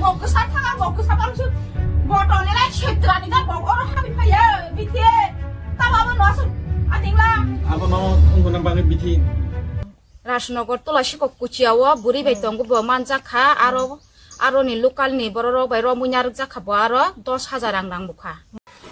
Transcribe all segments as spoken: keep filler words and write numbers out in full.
Bok kwsa thanga, bok kwsa bangsu. Botol ni lai setrani da bok oro habi phaiya, bithi. Tama bo no asu, atingla. Abo no ungkuna bagwi bithi. Rajnagar Tulasikok Kuchia o bwrwi bai tongo, bo manjak kha, aro, aro ni local ni borok rok bai romwi narwk jak kha, bo aro dos hajar rang rang bukha.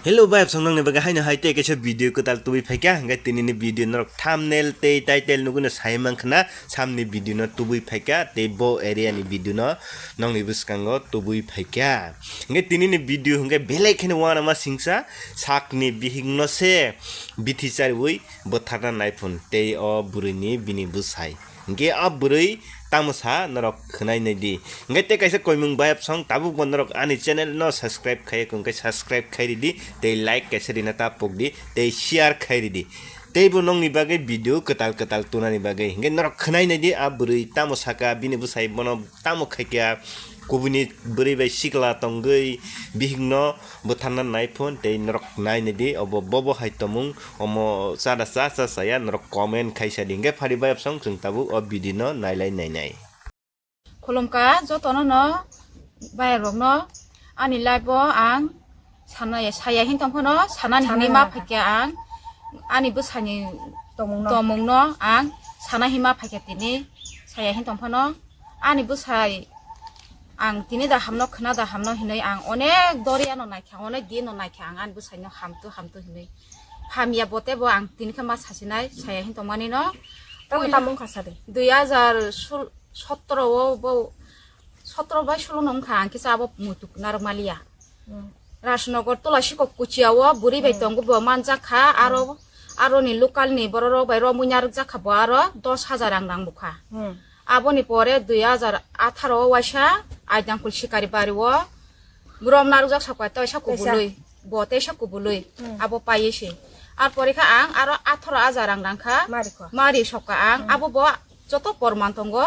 Hello, bayap song nongni bagwi haino hai tei kaisa video kwtal tubui phaikha, hwnkhe tini ni video norok thumbnail tei title nugwi no sai mankha na, samni video no tubui phaikha tei bo area ni video no nongni bwskango tubui phaikha. Hwnkhe tini ni video hwnkhe belai kheno uanama singsa, sakni bihik no se bithi chariwi bwtharna naiphun tei o bwrwi ni bini bwsai. Hwnkhe a bwrwi tamo sa norok khwnai nai di. Hwnkhe tei kaisa koimung bayap song tabuk bo norok ani channel no subscribe khai khe hwnkhe subscribe khai ridi tei like kaisa rina ta pok di tei share khai ridi. Tei bo nongni bagwi video kwtal kwtal tunani bagwi. Hwnkhe norok khwnai nai di a bwrwi tamo saka bini bwsai bono tamo khaikha kubuni bwrwi bai sikla tongwi bihikno bwtharna nai phone tei norok nai nai di obo bobo hai tomung omo chada cha cha saya norok comment khaisa di hwnkhe phari bayap song chwng tabuk o video no nailai nainai. Khulumkha jotono no bayarokno ani life o ang sana saya hin tongphano sanani hinwi ma phaikha ang ani bwsani tomungno ang sana hinma phaikha tini saya hin tongphano ani bwsai ang tini da hamno khwna da hamno hinwi ang onek doriya no naikha onek din no naikha ang ani bwsai no hamtu hamtu hinwi hamya bote bo ang tini khe ma sasinai saya hin tongmani no. Tamni tamung kha sadi. Dui hajar sotro o bo sotro bai solo no wngkha ang kisa abo muitu narwk maliya. Rajnagar Tulasikok Kuchia o bwrwi bai tongo bo manjak kha aro aro ni local ni borok rok bai romwi narwk jak kha bo aro dos hajar rang rang bukha. Aboni pore dui hajar atharo o waisa Aidangkul Sikari bari o rom narwk jak sakha tei sa kubului bo tei sa kubului abo paiye se. Ar pore kha ang aro atharo hajar rang rang kha mari sokha ang abo bo joto porman tongo.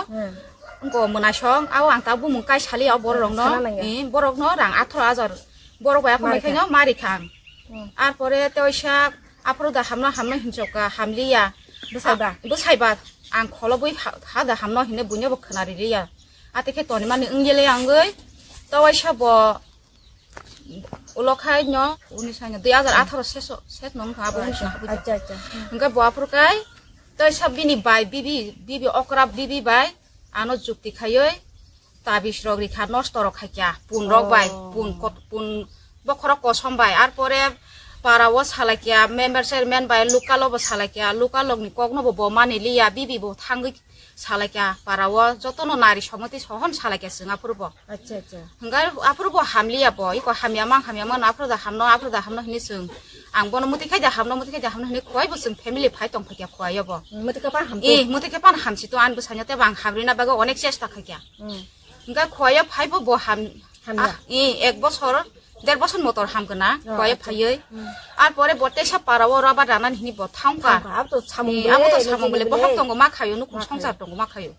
Wngko mwnasong abo ang ta bumung kai sali o borok rokno borok no rang atharo hajar borok bai aphano khaino mari kha ang. Ar pore tei waisa aphuru da hamno hamno hinjokha hamliya bwsai ba ang kholo bui ha da hamno hinwi buino bo khwnari liya. Ate khe tonimani wngya le angwi tei waisa bo ulo khai no unis ano dui hajar atharo ses no wngkha abo unis no. Hwnkhe bo aphuru kai tei sa bini bai bibi bibi okra bibi bai ano jukti khaiwi tabis rok rikha nosto rok khaikha pun rok bai pun bokhorok kosom bai ar pore para o salaikha member chairman bai local o bo salaikha local rok ni kok no bo bo mani liya bibi bo thangwi salaikha para o joto no nari somoti sohon salaikha chwng aphuru bo. Acha acha. Hwnkhe aphuru bo hamliya bo iko hamya mang hamya mang aphuru da hamno aphuru da hamno hinwi chwng ang bono muti khai da hamno muti khai da hamno hinwi khwai bo chwng family phai tong phaikha khwai o bo. Muti khe pan hamto. Eh muti khe pan hamsi to ani bwsai no tei bo ang hamrina bagwi onek chesta khaikha. Hwnkhe khwai o phai bo bo ham. Hamya. Eh ek bosor der bosor motor ham kana khwai o phaiwi. Ar pore bo teisa para o rubber danani hinwi bo thangkha. Abo to samung bele bohok tongo ma khaio nukung songsar tongo ma khaio.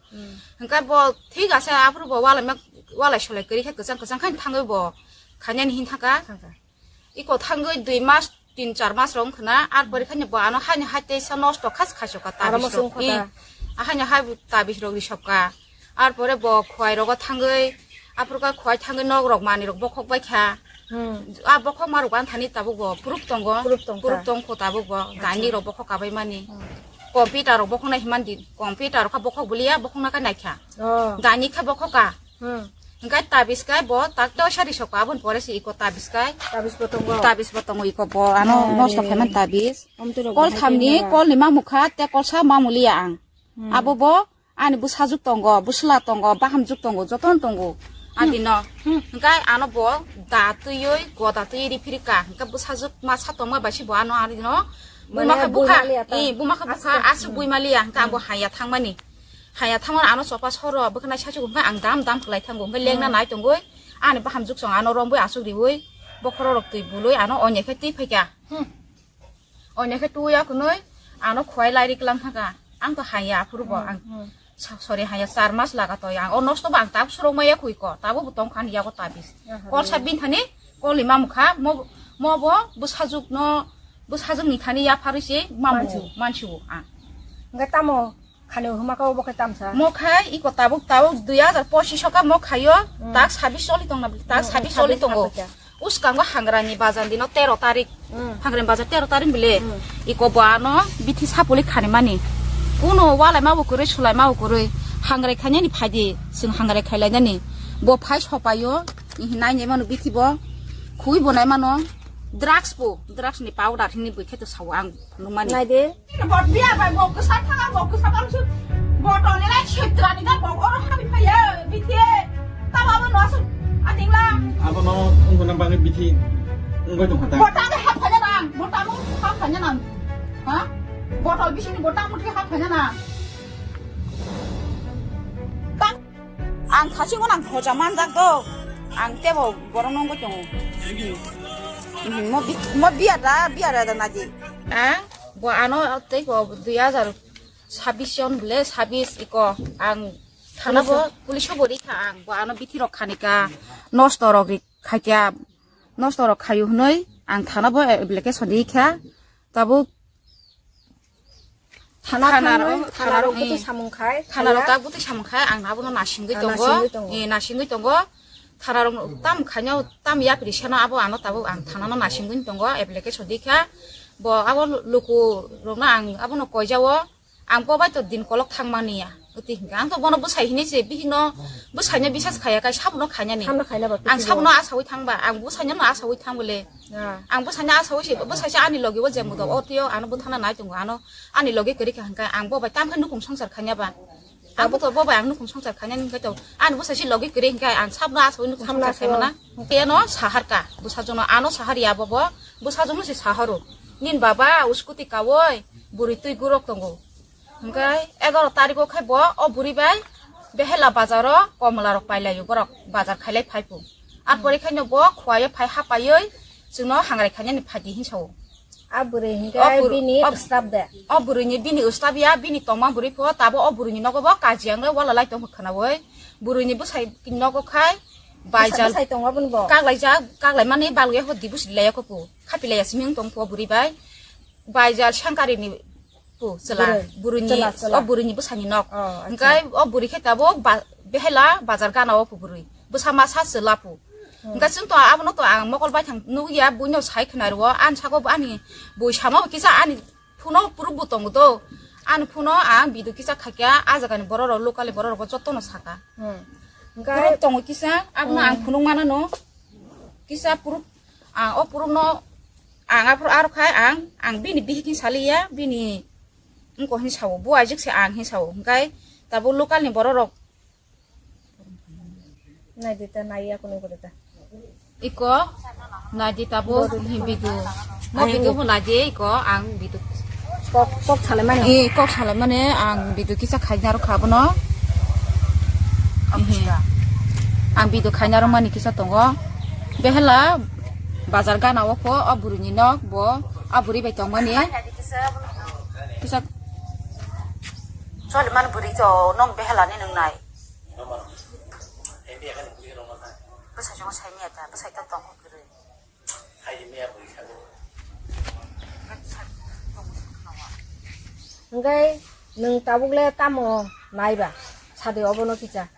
Hwnkhe bo thik ase aphuru bo walai ma walai solai kwrwi khe kwchang kwchang khe thangwi bo khainani hin thangkha. Iko thangwi dui mas tin char mas rok wngkha na ar pore khaino bo ano haino hai teisa nosto khas khaiso ka tabis rok. Ahaino hai tabis rok risok ka ar pore bo khwai rogo thangwi aphuru khe khwai thangwi nok rok manwi rok bokhok bai kha. A bokhok ma rok anthani tabuk bo puruk tongo. Puruk tongkho tabuk bo daini rok bokhok kabai mani. Computer rok bokhok nai himandi computer rok kha bokhok bulia bokhok na kha naikha. Daini kha bokhok ka. Hwnkhe tabis kai bo tak to sari sokha aboni pore se iko tabis kai. Tabis bo tongo. Tabis bo tongo iko bo ano nosto khaimani tabis. Kol thamni kol ni mamukha te kol sa mamuliya ang. Abo bo ani bwsajuk tongo bwsla tongo bahamjuk tongo jotono tongo. Adino hwnkhe ano bo da twiwi goda twiwi riphirika hwnkhe bwsajuk masa tongma bai se bo ano adino. Buma khe bukha buma khe bukha aswk bui maliya hwnkhe ang bo haya thangmani. Haya thangmani ano chopa soro bwkhwnai sachuk hwnkhe ang dam dam kwlai thango hwnkhe lengna nai tongwi ani bahamjuk song ano romwi aswk riwi bokhorok rok twi bului ano onya khe twi phaikha. Onya khe twi ya kwnwi ano khwai lairi kwlang thangkha ang to haya aphuru bo ang sori haya char mas laga to ang o nosto bo ang tabuk surok maya khuiko tabuk bo tongkha ani yago tabis. Kol sa bin thani kol ni mamukha mo bo bwsajuk no bwsajuk ni thani yapharwi se mamu mansigo ang. Hwnkhe tamo Khani huma ka obo khe tamsa. Mo khai iko tabuk tabuk dui hajar pochish o ka mo khaio, Hmm. tak sabis choli tongna, tak Hmm, sabis choli sabis tongo. Africa. Uskango hangrani bazar dino tero tarik. Hmm. Hangrani bazar tero tarik bile. Hmm. Iko bo ano bithi sapuli khani mani. Kuno walai ma ukurui sulai ma ukurui. Hangrai khainani phaidi, sing hangrai khailainani. Bo phai sopaio, ihi nai nai mano bithi bo. Khui bo nai mano. Drugs bo, drugs ni powder hini bui khe to sao ang nungmani. Nai de. Bot biya bai bok kwsa thanga bok kwsa bang su. Bot on lai setra ni da bok oro habi phaya bithi. Tama bo no su. Ating la. Abo no ungkuna bagwi bithi ungkoi tong kha ta. Bot ta de hap phaya nang. Bot ta mo hap phaya nang. Ha? Bot on bisini bot ta mo hap phaya nang. Tang. Ang thaching nang khoja manjak do. Ang tebo borok nungkoi tongo. Mhm. Mhm. Mo bi-, mo biya da, biya da da naji. Ang bo ano tei bo dui hajar sabis yon bole, sabis iko ang thana bo police o bo rikha ang bo ano bithi rok khanika nosto rok ri khaikya nosto rok khayu hwnwi ang thana bo application rikha tabuk thana thana thangwi, rok, thana thana rok rok, bwtwi eh, samung khai thana rok khaya. Tak bwtwi samung khai ang abono nasingwi Ah, tongo. Nasingwi tongo. Eh, nasingwi tongo. Thana rok tam khaino tam yapri seno abo ano tabuk ang thana no nasingwi tongo application rikha bo abo luku rokno ang abono koijao. Ang bo bai to din kolok thang mani ya. Uti hinka ang to bono bwsai hinwi se bihikno bwsaino bisas khaya kai sabuno khainani. Samno khaina ba Ang piti sabuno bo. Asawi thang ba, ang bwsaino no asawi thang bole. Ah. Ang bwsaino asawi se, bwsai se ani logi o jembo do, o tio ano bwthana nai tongo, ano ani logi kwrwi kha hinka ang bo bai tam khe nukhung songsar khaina ba. Ang bo to bo bai ang nukhung songsar khainani hinka to, ani bwsai se logi kwrwi hinka ang sabuno asawi nukhung Samno songsar asawi. Khaimana. Tei ano sahar ka, bwsajwkno ano sahar ya bo bo, bwsajwkno se saharo. Nin baba, o scooty kawoi, bwrwi twi gurok tongo. Hingke egaroh tariko khe bo o bwrwi bai Behela bazaro komla rok pailaio borok bazar khailai phaipu. Ar pore khaino bo khuaio phai hapaioi chwngno hangrai khainani phaidi hinsao. A bwrwi hingke O bwrwi- bini o- staff de. O bwrwini bini staff ya bini tongma bwrwi pho tabo o bwrwini nogo bo kaji ang wala lai tong khwnaoi bwrwini bwsai nogo khai baijal Bwsai tongo boni bo. Kaglai jak kaglai mani balwi ho dibu silai ko pu khapi lai ya simi tong pho bwrwi bai. Baijal sangkari ni pu chwla Bwrwi. Bwrwini Chwla, chwla. O bwrwini bwsani nok. Oh, acha. Hingkai o bwrwi khe tabuk ba-, behela bazar gana o pu bwrwi. Bwsa masa chwla pu. Hmm. Hingkai chwng to abono to ang mokol bai thang nugya buino sai khna rwo. Ani sako bo ani bui sama bo kisa ani phuno puruk bo tongo do. Ani phuno ang bidu kisa khakya a jaga ni borok rok local ni borok rok joto no saka. Hmm. Hingkai Puruk tongo kisa abono ang Hmm. phunuk mana no. Kisa puruk ang o puruk no Ang aphuru aro khai ang, ang bini bihik hin saliya, bini wngko hin sao, bo ajik se ang hin sao. Hingkai tabuk local ni borok rok. Nai di ta, nai ya kunu kunu ta. Iko, nai di tabuk hin bidu. Mo Ai, bidu bo nai di iko, ang bidu. Kok, kok salai mani. Eh, kok salai mani, ang bidu kisa khaina rok kha bono. Ang bidu khaina rok mani kisa tongo. Behela bazar gana o pho, o bwrwi ni nok bo. A bwrwi bai tongmani. Kisa Choli man bwrwi to nong behelani nung nai. Bwsai chungo sai miya ta, bwsai ta tong kwrwi. Hingke nung tabuk le tamo nai ba? Sadi obono kisa.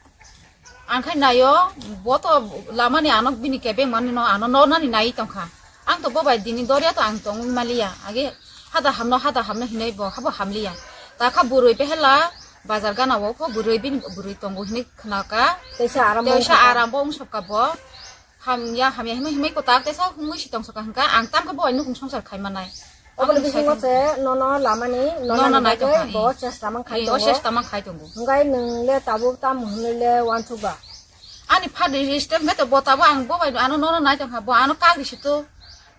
Ang khai naio, bo to lamani ano bini kebeng mani no ano nornani nai tongkha. Ang to bo bai dini doria to ang tongwi maliya. Age hada hamno, hada hamno hinui bo habo hamliya. Ta kha bwrwi behela bazar gana o kho bwrwi bini bwrwi tongo hinui khnaka. Teisa aram Teisa wngkha. Aram bo wngsokka bo. Hamya, hamya himui, himui kwtal teisa himui si tongsoka hingka ang tam khe bo bai nukhung songsar khai manai. Obo le Ang bisingo sai se nono lamani, Nono nonani nai bagwi tongkha, bo eh. Chesta man khai Eh, o tongo. Chesta man khai tongo. Hingkai nwng le tabuk tam hwnwi le wansuk ba? Ani father system khe to bo tabuk ang bo bai ano nono nai tongkha, bo ano kagri si to,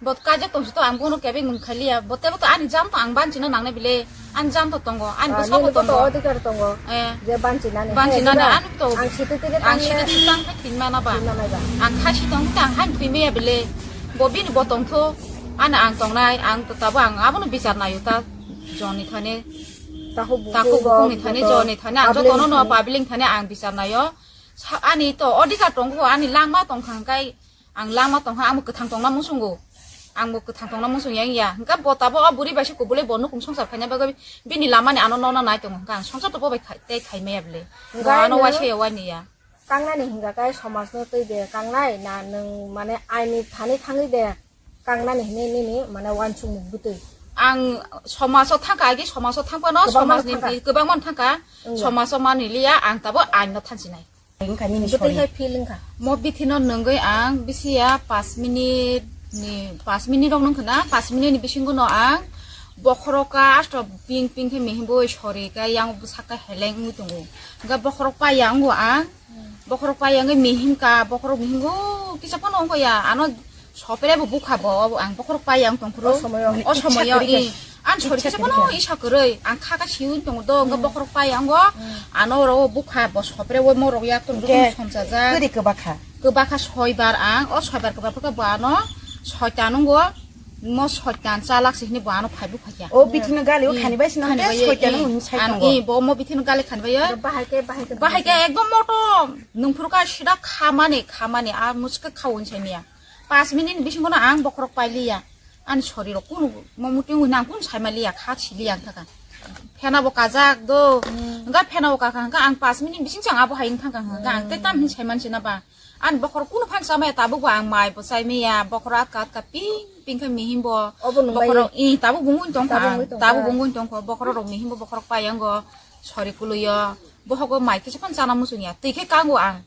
bo kajak tong si to, ang bono kebeng nung khai liya, bo tebo to ani jam to ang banchino nangnai bile, ani jam to tongo, ani Ah, bwsa bo nini bo to tongo. Odhikar tongo, Eh. Je banchinani. Banchinani, Hai, ani to, ang sititiri ang tangya. Sititiri tang khai thwima na ba? Thwima nai ba? Ang khai si tong khe ang hai thwima ya bile, bo bini bo tong tho, ani ang tongnai, ang to tabuk ang abono bichar naio ta, joni thani. Takhuk bukhuk Takhuk bukhuk ni thani, joto joni thani, ang joto public no no thani. Public thani ang bichar naio. Sa-, ani to odhikar tongo, ani langma tongkha hingkai ang langma tongkha, ang kwthang tongna muchungo. Ang bo kwthang tongna muchung yang ya. Hwnkhe bo tabuk o buri bai se kubulwi bo nukung songsar khaina bagwi bini lama ni ano nono nai tongo. Hwnkhe ang songsar to bo bai khai, tei khai maya bwle. Bo Hwnkhe ano ang waisa ya wani ya. Kangnani hingka kai somaj no twi de kangnai na nwng mane aini thani thangwi de kangnani hinwi nini mane wansukmung bwtwi. Ang somaj o thangkha, agi somaj o thangphano Kwbangma somaj ni thangkha. Bi-, kwbangma thangkha. Wngya. Somaj o manwi liya, ang tabuk ain no thansinai. Wngkha nini Bwtwi sori. Hai feel wngkha. Mo bithi no nwngwi ang bisi ya pash minute ni, pash minute rok nung khna, pash minute ni bisingo no ang bokhorok ka asto ping ping khe mihim boi sori ka yang bwsaka heleng wngwi tongo. Hwnkhe bokhorok pai ya wngo ang. Bokhorok pai ya wngwi mihim ka, bokhorok mihim go kisa phano wngkha ya. Ano sopre bo bukha bo, ang bokhorok pai ya wng tongphuru. O somoyo O somoyo sakri i, khe. An sori Sakri kisa phano khe. Isa kwrwi, ang kha ka siwi tongo do, wngkha bokhorok pai ya wngo. Ano oro bukha bo sopre bo morok yak tong Hwnkhe somsajak. Kwrwi kwbakha. Kwbakha soibar ang, o soibar kwbakha bo ano soitan wngo. Mo soitan chalak se hini bo ano phai bukha ya. O bithi no gali o Hmm. khani bai sino Khani ke bai, soitan eh, wng sai an, tongo. Eh, bo mo bithi no gali khani bai, eh. Bahai ke, bahai ke, Bahai ke ekdom motom. Nungphuru ka sida khamani, khamani, a muske khawi sai miya. Pash minute bisingo no ang bokhorok pai liya. Ani sori rok kunu mo muti wngwi nang kunu sai ma liya, kha si liya ang thaka. Phena bo kajak do. Hmm. Hwnkhe phena bo kakha hwnkhe ang pash minute bising chang abo hai wng thangkha hwnkhe ang tei tam hin sai man sina ba. Ani bokhorok kunu phan chamaya tabuk bo ang mai bo chai maya, bokhorok atka atka ping ping khe mihim bo. Obo nung bai Bokhorok i tabuk bungwi tongkha Tabuk ang, wngwi tongkha. Tabuk bungwi tongkha. Bokhorok rok mihim bo bokhorok pai ang go. Sori kului o. Bohogo mai kisa phan chana muchung ya. Twi khe kango ang.